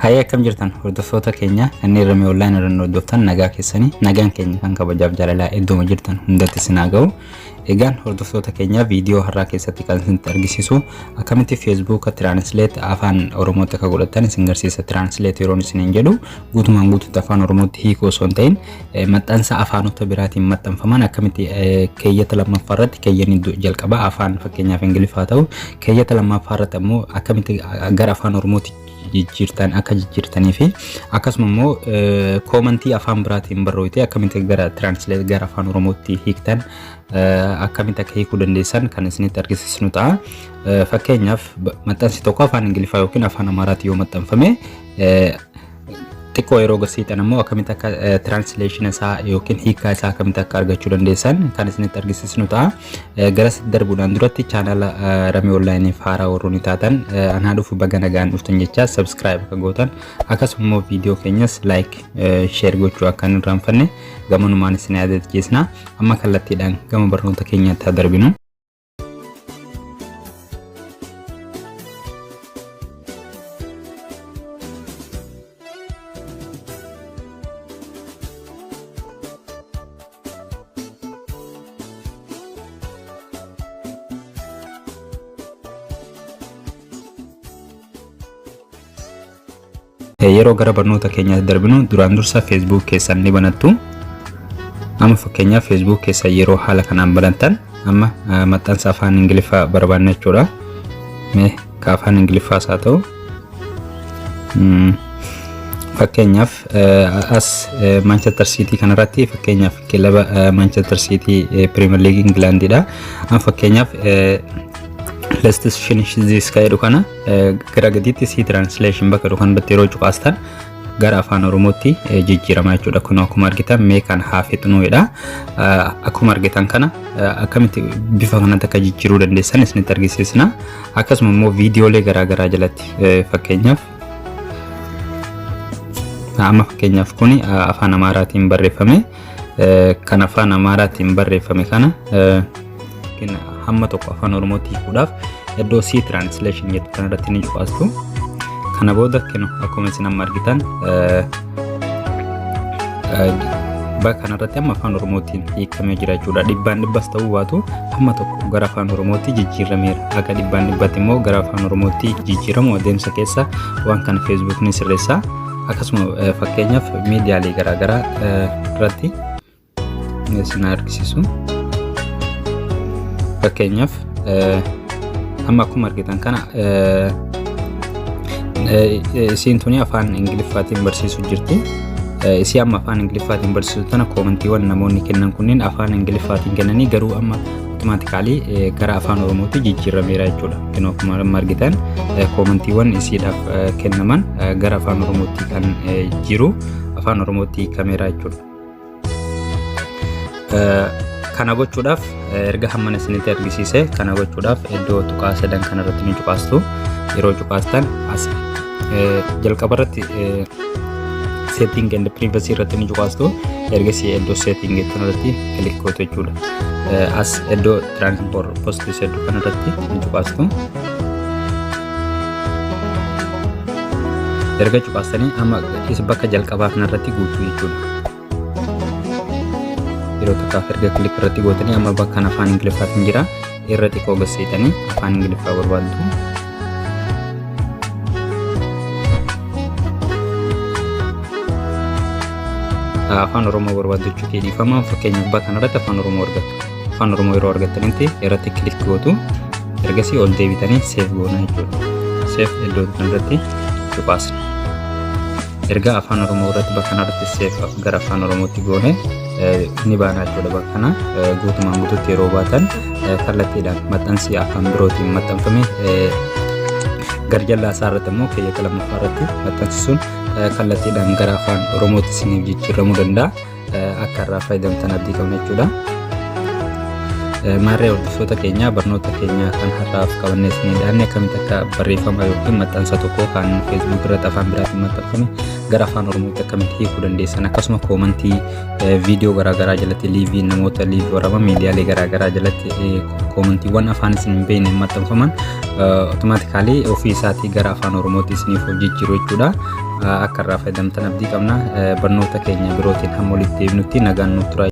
Hayyee, akkam jirtan hordoftoota keenya kanneen Ramee Online irraan hordoftan? Nagaa keessanii? Nagaan keenya kan kabajaaf jaalalaa iddoo jirtan hundatti isin haa ga'u. Egaan hordoftoota keenya, viidiyoo har'aa keessatti kan isinitti argisiisu akkamitti Facebook Translate afaan Oromootti akka godhatan isin garsiisa. Translate yeroon isiniin jedhu guutumaan guututti afaan Oromootti hiikuu osoo hin ta'in, maxxansa afaanota biraatiin maxxanfaman akkamitti keeyyata lammaffaa irratti, keeyyanni jalqabaa afaan fakkeenyaaf Ingiliffaa ta'u, keeyyata lammaffaa irratti ammoo akkamitti gara afaan Oromootti jijjiirtan akka jijjiirtanii fi akkasuma immoo koomantii afaan biraatiin barreessite akkamitti gara translate gara afaan Oromootti hiiktan, akkamitti akka hiikuu dandeessan kan isinitti argisiisnu ta'a. Fakkeenyaaf, maxxansi tokko afaan Ingiliffaa yookiin afaan Amaaraatiin yoo maxxanfame, xiqqoo yeroo garsiisan ammoo akkamitti akka translation isaa yookiin hiikkaa isaa akkamitti akka argachuu dandeessan kan isinitti argisiisnu ta'a. Garas darbuudhaan duratti chaanala Ramee Onlaayiniif haaraa warroonni taatan, anaa dhufu, baga nagaan dhuftan jecha subscribe akka gootan, akkasuma immoo viidiyoo keenyas like, share gochuu akka hin irraanfanne gamanumaan isin yaadachiisna. Amma kallattiidhaan gama barnoota keenyaatti haa darbinu. Yeroo gara barnoota keenyaatti darbinu, duraan dursa Facebook keessan ni banattu. Amma fakkeenyaaf Facebook keessa yeroo haala kanaan banattan, amma maxxansa afaan Ingiliffaa barbaanna jechuudha. Mee ka afaan Ingiliffaas haa ta'u, fakkeenyaaf as Manchester City kanarratti, fakkeenyaaf kilaba Manchester City Premier League Ingilaandiidha. Amma fakkeenyaaf "Let's finish this" ka jedhu kana gara gadiitti "see translation" bakka jedhu kanarratti yeroo cuqaastan gara afaan Oromootti jijjiirama jechuudha. Kun akkuma argitan "mee kan haa fixnuudha". Akkuma argitan kana akkamitti bifa kanatti akka jijjiiruu dandeessan isinitti argisiisna. Akkasuma immoo viidiyoolee garaagaraa jalatti, fakkeenyaaf amma fakkeenyaaf kuni afaan Amaaraatiin barreeffame, kan afaan Amaaraatiin barreeffame kana hamma tokko afaan Oromootti hiikuudhaaf iddoo "see translation" jettu kanarratti ni cuqaastu. Kana booda kenu akkuma isin amma argitan bakka kanarratti amma afaan Oromootiin hiikamee jira jechuudha. Dhibbaan dhibbas ta'uu baatu hamma tokko gara afaan Oromootti jijjiirameera. Akka dhibbaan dhibbatti immoo gara afaan Oromootti jijjiiramu adeemsa keessa waan kana Facebook ni sirreessa. Akkasuma fakkeenyaaf miidiyaalee garaagaraa irratti isin argisiisu. Fakkeenyaaf amma akkuma argitan kana isiin tuni afaan Ingiliffaatiin barsiisuu jirti. Isii amma afaan Ingiliffaatiin barsiisu tana koomantiiwwan namoonni kennan kunneen afaan Ingiliffaatiin kennanii, garuu amma automatically gara afaan Oromootti jijjiirameera jechuudha. Kunoo akkuma amma argitan koomantiiwwan isiidhaaf kennaman gara afaan Oromootti kan jiru afaan Oromootti hiikameera jechuudha. Kana gochuudhaaf, erga hammana isinitti argisiise, kana gochuudhaaf iddoo tuqaa sadan kanarratti ni cuqaastu. Yeroo cuqaastan as jalqaba irratti "setting and privacy" irratti ni cuqaastu. Ergasii iddoo "setting" kanarratti click gootu jechuudha. As iddoo "transport post" jedhu kanarratti ni cuqaastu. Erga cuqaastanii amma bakka jalqabaa kanarratti guutuu jechuudha. Yeroo tokkaaf erga click irratti gootanii, amma bakka kana afaan Ingiliffaatiin jira. Irra xiqqoo gasseetanii afaan Ingiliffaa barbaaddu. Afaan Oromoo barbaaddu jechuu dhiifama. Fakkeenyaaf bakka kanarratti afaan Oromoo argattu. Afaan Oromoo yeroo argattanitti irratti click gootu. Ergasii ol deebitanii save goona jechuudha. Save iddoo kanarratti cuqaasna. Erga afaan Oromoo irratti bakka kanarratti save gara afaan Oromootti goone ni baana jechuudha. Bakka kana guutumaan guututti yeroo baatan, kallattiidhaan maxxansi afaan birootiin maxxanfame garjallaa isaa irratti immoo keeyyata lammaffaa irratti maxxansi sun kallattiidhaan gara afaan Oromootti isiniif jijjiiramuu danda'a. Akka irraa fayyadamtan abdii qabna jechuudha. Maarree hordoftoota keenya, barnoota keenya kan har'aaf qabannee isinii dhiyaanne akkamitti akka barreeffama yookiin maxxansa tokko kan Facebook irratti afaan biraatiin maxxanfame gara afaan Oromootti akkamitti hiikuu dandeessan, akkasuma koomantii viidiyoo garaagaraa jalatti, live namoota live waraaban, miidiyaalee garaagaraa jalatti koomantiiwwan afaan isin hin beekne maxxanfaman automatically ofii isaatii gara afaan Oromootti isiniif jijjiiru jechuudha. Akka irraa fayyadamtan abdii qabna. Barnoota keenya birootiin hamma walitti deebinutti nagaan nuuf tura.